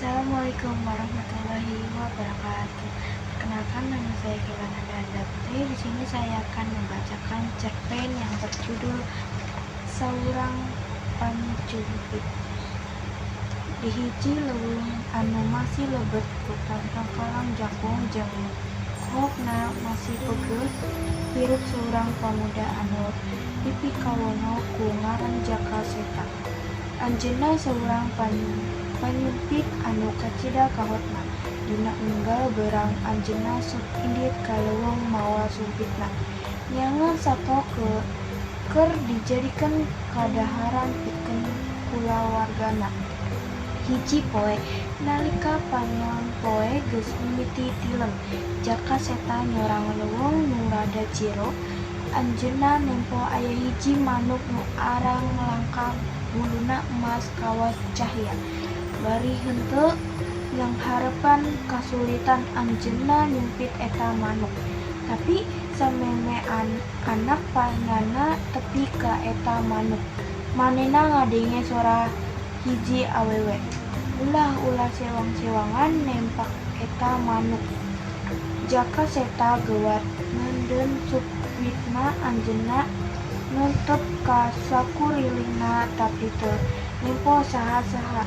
Assalamualaikum warahmatullahi wabarakatuh. Perkenalkan, nama saya Gilananda Anda Putri. Di sini saya akan membacakan cerpen yang berjudul Saurang Panyumpit. Di hiji leuweung anu masih lebet ku tangkalan jangkung jeung kohokna masih peugeuh, hirup saurang pamuda anu dipikawono ku ngaran Jaka Seta. Anjeunna saurang panyumpit anu kacida kahotna. Dina unggal beurang anjeunna sok indit ka leuweung mawa sumpitna, neangan sato keur dijadikeun kadaharan pikeun kulawargana. Hiji poe, nalika panon poe geus mimiti tilem, Jaka Seta nyorang leuweung nu rada jero. Anjeunna nempo aya hiji manuk nu arang langka, buluna emas kawas cahya. Bari henteu nyanghareupan kasulitan anjeunna nyumpit eta manuk. Tapi samemeh anak panahna tepi ka eta manuk, manehna ngadenge sora hiji awewe, "Ulah, ulah sewang-sewangan nempak eta manuk." Jaka Seta gewat ngeundeun sumpitna. Anjeunna nentep ka sakurilingna tapi teu nempo saha-saha.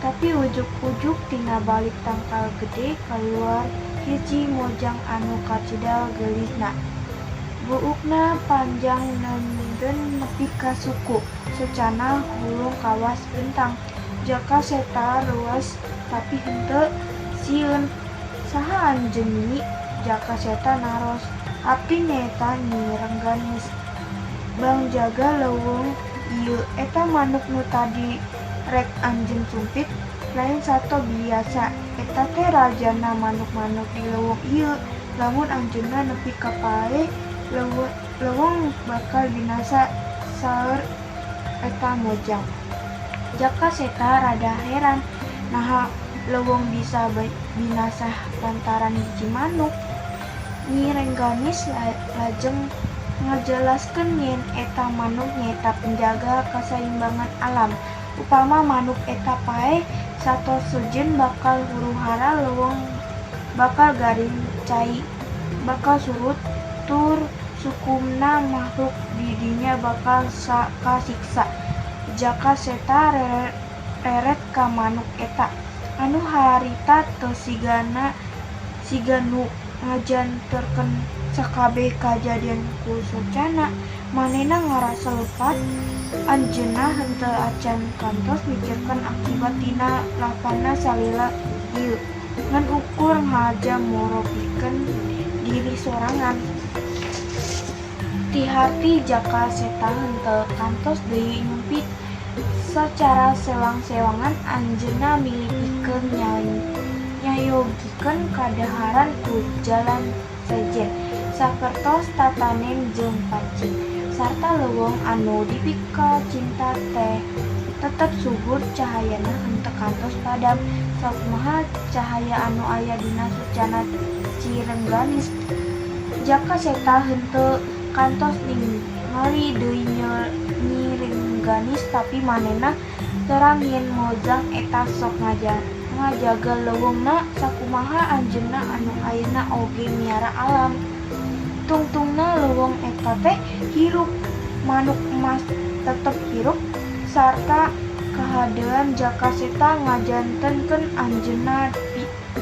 Tapi ujug-ujug tina balik tangkal gede kaluar hiji mojang anu kacida geulisna. Buukna panjang neundeun nepi ka suku, socana hulung kawas bentang. Jaka Seta reuas tapi henteu sieun. "Saha anjeun, Nyi?" Jaka Seta naros. "Abdi nyaeta Nyi Rengganis, pangjaga leuweung ieu. Eta manuk nu tadi rek anjeun sumpit lain sato biasa, eta teh rajana manuk-manuk di leuweung ieu. Lamun anjeunna nepi ka paeh, leuweung bakal binasa," saur eta mojang. Jaka Seta rada heran, naha leuweung bisa binasa lantaran hiji manuk. Nyi Rengganis lajeng ngajelaskeun yen eta manuk nyaeta penjaga kasaimbangan alam. Upama manuk eta paeh, sato sejen bakal huru-hara, leuweung bakal garing, cai bakal surut, tur sakumna makhluk di dinya bakal kasiksa. Jaka Seta reret ka manuk eta, anu harita teh siga nu ngajantenkeun sakabeh kajadian ku socana. Manehna ngarasa lepat. Anjeunna henteu acan kantos mikirkeun akibat tina lapahna salila ieu, ngan ukur ngahaja moro pikeun diri sorangan. Ti harti Jaka Seta henteu kantos deui nyumpit sacara sewang-sewangan. Anjeunna milih pikeun nyayogikeun kadaharan ku jalan sejen, sapertos tatanen jeung pancing, sarta leuweung anu dipikacinta teh tetep subur, cahayana henteu kantos padam sakumaha cahaya anu aya dina socana Nyi Rengganis. Jaka Seta henteu kantos ningali deui Nyi Rengganis, tapi manehna terang yen mojang eta sok ngajaga leuweungna sakumaha anjeunna anu ayeuna oge miara alam. Tungtungna leuweung eta teh hirup, manuk emas tetep hirup, sarta kahadean Jaka Seta ngajantenkeun anjeunna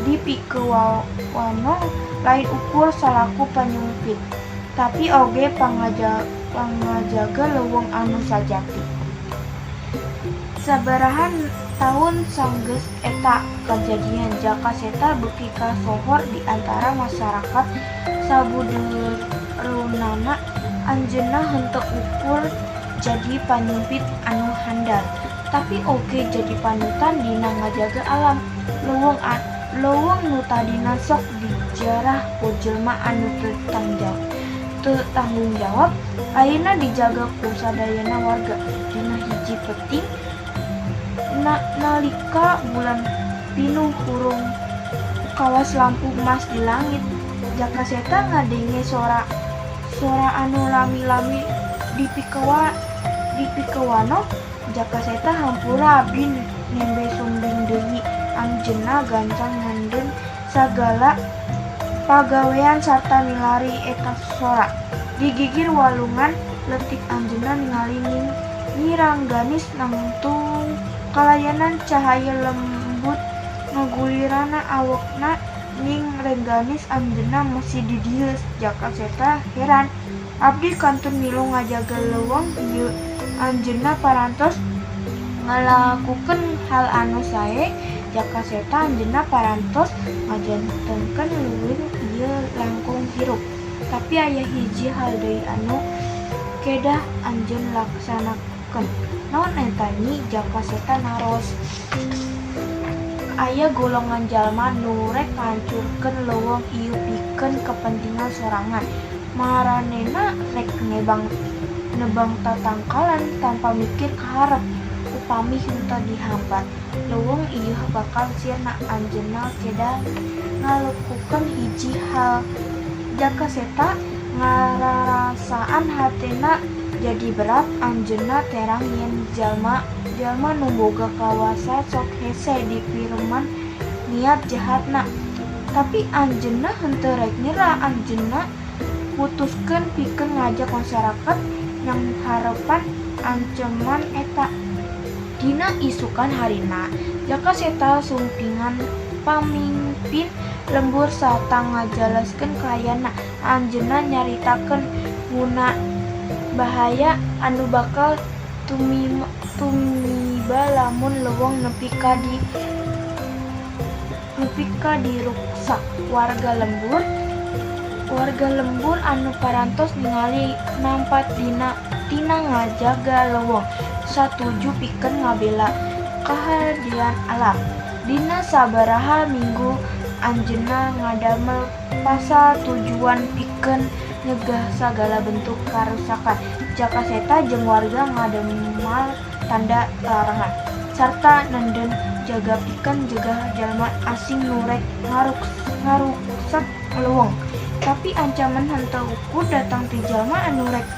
dipikawanoh lain ukur salaku panyumpit, tapi oge pangajaga leuweung anu sajati. Sabaraha taun sanggeus eta kajadian, Jaka Seta beuki kasohor di antara masarakat sabudeureunana. Anjeunna henteu ukur jadi panyumpit anu handal, tapi oge jadi panutan dina ngajaga alam. Leuweung nu tadina sok dijarah ku jelema anu teu tanggung jawab, ayeuna dijaga ku sadayana warga. Dina hiji peuting, nalika bulan pinuh hurung kawas lampu emas di langit, Jaka Seta ngadenge sora sora anu lami-lami dipikawanoh. "Jaka Seta, hampura, abdi nembe sumping deui." Anjeunna Anjeunna gancang nenden sagala pagawean sarta milari eta sora. Di gigir walungan leutik anjeunna ningali Nyi Rengganis nangtung kalayan cahaya lembut ngagulirana awakna. Nyi Rengganis, anjeunna masih di dieu? Jaka Seta heran. Abdi kantun milu ngajaga leuweung ieu. Anjeunna parantos ngalakukeun hal anu sae, Jaka Seta. Anjeunna parantos ngajantenkeun leuweung ieu langkung hirup. Tapi aya hiji hal deui anu kedah anjeun laksanakeun. Naon eta, Nyi? Jaka Seta naros. Aya golongan jalma nu rek ngahancurkeun leuweung ieu pikeun kepentingan sorangan. Maranehna rek nebang tatangkalan tanpa mikir ka hareup. Upami henteu dihambat, leuweung ieu bakal sirna. Anjeunna kedah ngalakukeun hiji hal. Jaka Seta ngararasaan hatena jadi berat. Anjeunna terang yen jalma-jalma nu boga kawasa sok hese dipireman niat jahatna. Tapi anjeunna henteu rek nyerah. Anjeunna mutuskeun pikeun ngajak masyarakat nyanghareupan anceman eta. Dina isukan harina, Jaka Seta sumpingan pamingpin lembur sarta ngajelaskeun kaayaan. Anjeunna nyaritakeun ngeunaan bahaya anu bakal tumiba lamun leuweung nepi ka diruksak. Warga lembur anu parantos ningali mangpaat tina ngajaga leuweung satuju pikeun ngabela kahadean alam. Dina sabaraha minggu anjeunna ngadamel pasal tujuan pikeun nyegah sagala bentuk karusakan. Jaka Seta jeung warga ngadamel tanda larangan sarta nenden jaga pikeun nyegah jalma asing nu rek ngaruksak leuweung. Tapi ancaman henteu ukur datang ti jalma anu rek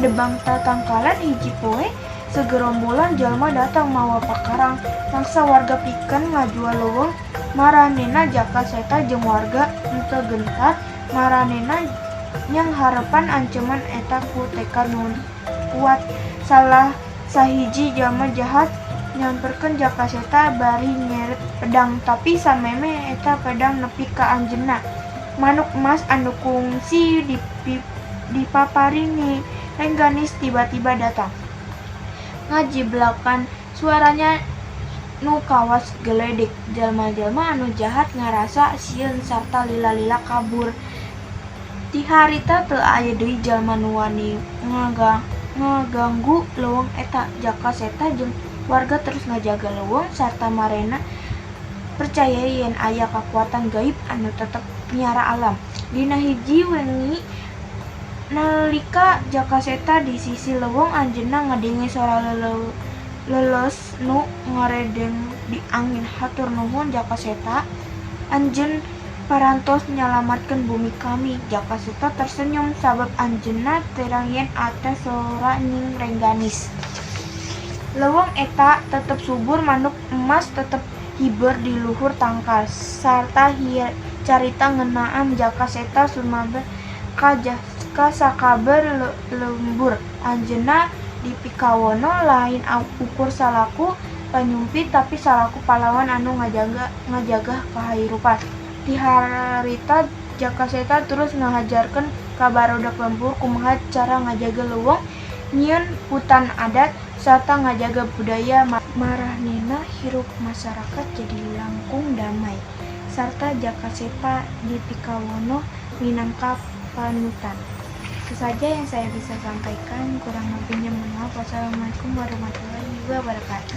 nebang tatangkalan. Hiji poe sagerombolan jalma datang mawa pakarang maksa warga pikeun ngajual leuweung. Maranehna Jaka Seta jeung warga henteu gentar. Maranehna nyanghareupan anceman eta ku tekad nu kuat. Salah sahiji jalma jahat nyamperkeun Jaka Seta bari nyeret pedang, tapi samemeh eta pedang nepi ka anjeunna, manuk emas anu kungsi dipaparin Nyi Rengganis tiba-tiba datang ngajiblakan suarana nu kawas geledek. Jalma-jalma anu jahat ngarasa sieun sarta lila-lila kabur. Ti harita teu aya deui jalma nu wani ngaganggu leuweung eta. Jaka Seta jeung warga terus ngajaga leuweung sarta maranehna percaya yen aya kakuatan gaib anu tetep miara alam. Dina hiji wengi, nalika Jaka Seta di sisih leuweung, anjeunna ngadenge sora leuleus nu ngaredeng di angin. "Hatur nuhun, Jaka Seta. Anjeun parantos nyalametkeun bumi kami." Jaka Seta tersenyum sabab anjeunna terang yen eta sora Nyi Rengganis. Leuweung eta tetep subur, manuk emas tetep hiber di luhur tangkal, sarta carita ngeunaan Jaka Seta sumebar ka sakabeh lembur. Anjeunna dipikawono lain ukur salaku panyumpi, tapi salaku pahlawan anu ngajaga kahirupan. Ti harita Jaka Seta terus ngajarkeun ka barudak lembur kumaha cara ngajaga leuweung, nyieun hutan adat, sarta ngajaga budaya. Maranehna hirup masyarakat jadi langkung damai sarta Jaka Seta dipikawono minangka panutan. Itu saja yang saya bisa sampaikan, kurang lebihnya mohon maaf. Wassalamualaikum warahmatullahi wabarakatuh.